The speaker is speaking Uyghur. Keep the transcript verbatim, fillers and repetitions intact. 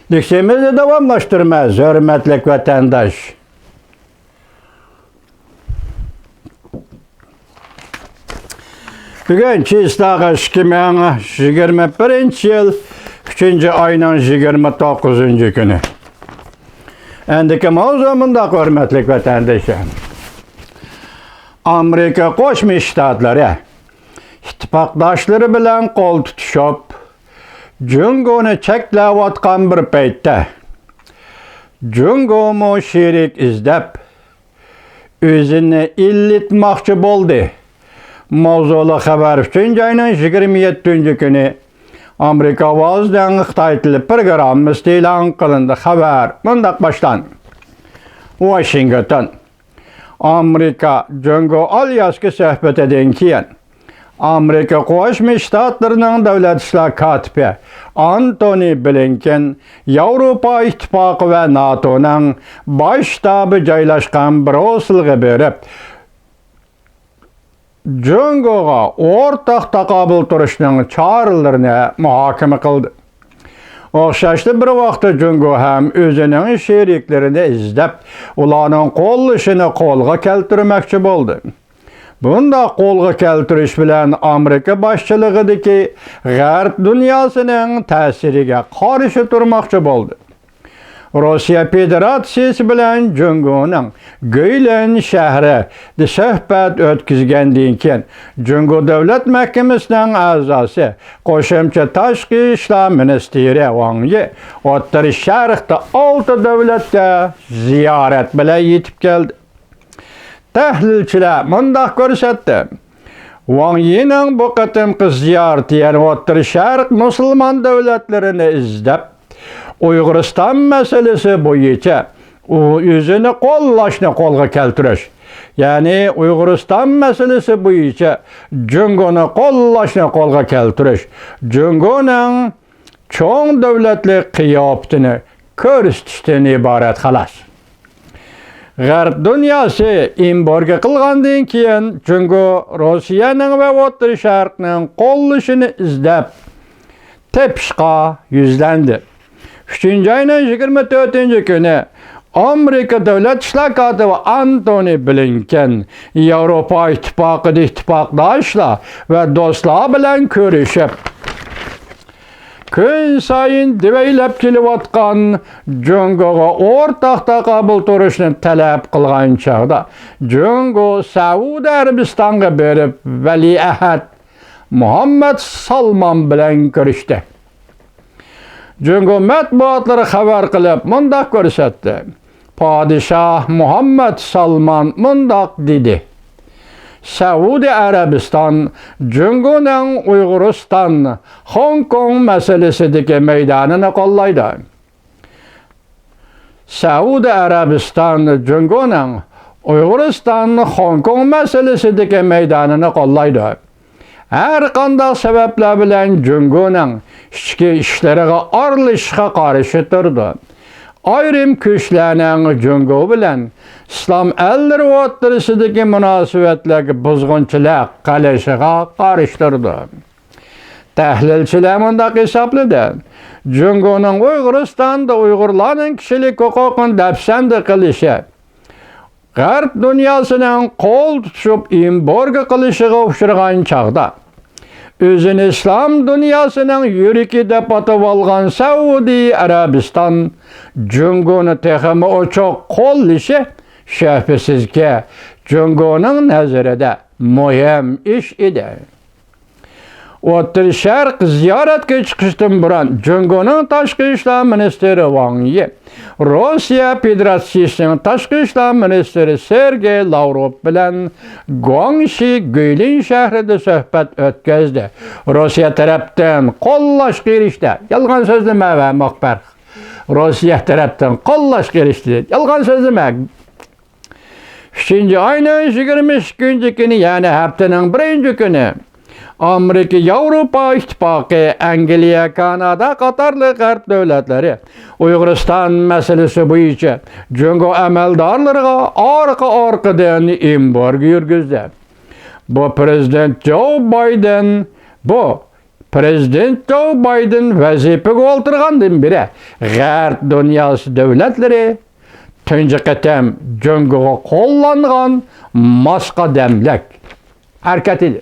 دىكسىمىزنى داۋاملاشتۇرىمىز، ھۆرمەتلىك ۋەتەنداش. بۈگۈن چىسلاغا ئىككى مىڭ يىگىرمە بىرىنچى يىل ئۈچىنچى ئاينىڭ يىگىرمە توققۇزىنچى كۈنى. ئەندىكى ماۋزۇ مۇنداق، ھۆرمەتلىك ۋەتەنداشلار. ئامېرىكا قوشما شتاتلىرى ئىتتىپاقداشلىرى بىلەن قول تۇتۇشۇپ، جۇڭگونى چەكلەۋاتقان بىر پەيتتە، جۇڭگومۇ شېرىك ئىزدەپ، ئۆزىنى ئىللىتماقچى بولدى. ماۋزۇلۇق خەۋەر ئۈچىنچى ئاينىڭ يىگىرمە يەتتىنچى كۈنى ئامېرىكا ئاۋازىنىڭ خىتاي تىلى پروگراممىسىدا ئېلان قىلىندى. خەۋەر مۇنداق باشلاندى. ۋاشىنگتون. ئامېرىكا جۇڭگو ئالياسكا سۆھبىتىدىن كېيىن، ئامېرىكا قوشما شتاتلىرىنىڭ دۆلەت ئىشلار كاتىپى ئانتونى بلىنكېن ياۋروپا ئىتتىپاقى ۋە ناتونىڭ باش شتابى جايلاشقان برۇسسېلغا بېرىپ، جۇڭگوغا ئورتاق تاقابىل تۇرۇشنىڭ چارىلىرىنى مۇھاكىمە قىلدى. ئوخشاشلا بىر ۋاقىتتا جۇڭگو ھەم ئۆزىنىڭ شېرىكلىرىنى ئىزدەپ، ئۇلارنىڭ قوللىشىنى قولغا كەلتۈرمەكچى بولدى. بۇنداق قولغا كەلتۈرۈش بىلەن ئامېرىكا باشچىلىقىدىكى غەرب دۇنياسىنىڭ تەسىرىگە قارشى تۇرماقچى بولدى. روسىيە فېدېراتسىيىسى بىلەن جۇڭگونىڭ گۈيلېن شەھىرىدە سۆھبەت ئۆتكۈزگەندىن كېيىن، جۇڭگو دۆلەت مەھكىمىسىنىڭ ئەزاسى، قوشۇمچە تاشقى ئىشلار مىنىستىرى ۋاڭ يى ئوتتۇرا شەرقتە ئالتە دۆلەتكە زىيارەت بىلەن يېتىپ كەلدى. تەھلىلچىلەر مۇنداق كۆرسەتتى. ۋاڭ يىنىڭ بۇ قېتىمقى زىيارىتى، يەنى ئوتتۇرا شەرق مۇسۇلمان دۆلەتلىرىنى ئىزدەپ، ئۇيغۇرىستان مەسىلىسى بويىچە ئۇ ئۆزىنى قوللاشنى قولغا كەلتۈرۈش، يەنى ئۇيغۇرىستان مەسىلىسى بويىچە جۇڭگونى قوللاشنى قولغا كەلتۈرۈش، جۇڭگونىڭ چوڭ دۆلەتلىك قىياپىتىنى كۆرسىتىشتىن ئىبارەت، خالاس. غەرب دۇنياسى ئېمبارگو قىلغاندىن كېيىن، جۇڭگو روسىيەنىڭ ۋە ئوتتۇرا شەرقنىڭ قوللىشىنى ئىزدەپ تېپىشقا يۈزلەندى. ئۈچىنچى ئاينىڭ يىگىرمە تۆتىنچى كۈنى ئامېرىكا دۆلەت ئىشلار كاتىپى ئانتونى بلىنكېن ياۋروپا ئىتتىپاقىدا ئىتتىپاقداشلار ۋە دوستلار بىلەن كۆرۈشۈپ، كۈن سايىن دېۋەيلەپ كېلىۋاتقان جۇڭگوغا ئورتاق تاقابىل تۇرۇشنى تەلەپ قىلغان چاغدا، جۇڭگو سەئۇدى ئەرەبىستانغا بېرىپ، ۋەلىئەھد مۇھەممەد سالمان بىلەن كۆرۈشتى. جۇڭگو مەتبۇئاتلىرى خەۋەر قىلىپ مۇنداق كۆرسەتتى. پادىشاھ مۇھەممەد سالمان مۇنداق دېدى: سەئۇدى ئەرەبىستان جۇڭگونىڭ ئۇيغۇرىستان، خوڭكوڭ مەسىلىسىدىكى مەيدانىنى قوللايدۇ. سەئۇدى ئەرەبىستان جۇڭگونىڭ ئۇيغۇرىستان، خوڭكوڭ مەسىلىسىدىكى مەيدانىنى قوللايدۇ. ھەر قانداق سەۋەبلەر بىلەن جۇڭگونىڭ ئىچكى ئىشلىرىغا ئارىلىشىشقا قارشى تۇرىدۇ. ئايرىم كۈچلەرنىڭ جۇڭگو بىلەن ئىسلام ئەللىرى ئوتتۇرىسىدىكى مۇناسىۋەتلەرگە بۇزغۇنچىلىق قىلىشىغا قارشى تۇرىدۇ. تەھلىلچىلەر مۇنداق ھېسابلىدى: جۇڭگونىڭ ئۇيغۇرىستاندا ئۇيغۇرلارنىڭ كىشىلىك ھوقۇقىنى دەپسەندە قىلىشى، غەرب دۇنياسىنىڭ قول تۇتۇشۇپ ئېمبارگو قىلىشىغا ئۇچرىغان چاغدا، ئۆزىنى ئىسلام دۇنياسىنىڭ يۈرىكى دەپ ئاتىۋالغان سەئۇدى ئەرەبىستان جۇڭگونى تېخىمۇ ئوچۇق قوللىشى شۈبھىسىزكى، جۇڭگونىڭ نەزىرىدە مۇھىم ئىش ئىدى. ئوتتۇرا شەرق زىيارەتكە چىقىشتىن بۇرۇن، جۇڭگونىڭ تاشقى ئىشلار مىنىستىرى ۋاڭ يى روسىيە فېدېراتسىيىسىنىڭ تاشقى ئىشلار مىنىستىرى سېرگېي لاۋروف بىلەن گۇاڭشى گۈيلىن شەھىرىدە سۆھبەت ئۆتكۈزدى. روسىيە تەرەپتىن قوللاشقا ئېرىشتى. يالغان سۆزلىمە ۋە مۇخبىر. روسىيە تەرەپتىن قوللاشقا ئېرىشتى. يالغان سۆزلىمە. ئۈچىنچى ئاينىڭ يىگىرمە ئىككىنچى كۈنى، يەنى ھەپتىنىڭ بىرىنچى كۈنى، ئامېرىكا، ياۋروپا ئىتتىپاقى، ئەنگلىيە، كانادا قاتارلىق غەرب دۆلەتلىرى ئۇيغۇرىستان مەسىلىسى بويىچە جۇڭگو ئەمەلدارلىرىغا ئارقا-ئارقىدىن ئېمبارگو يۈرگۈزدى. بۇ پىرېزىدېنت جو بايدېن بۇ پرېزىدېنت جو بايدېن ۋەزىپىگە ئولتۇرغاندىن بېرى غەرب دۇنياسى دۆلەتلىرى تۇنجى قېتىم جۇڭگوغا قوللانغان ماسقا دەملەك ھەرىكەت ئىدى.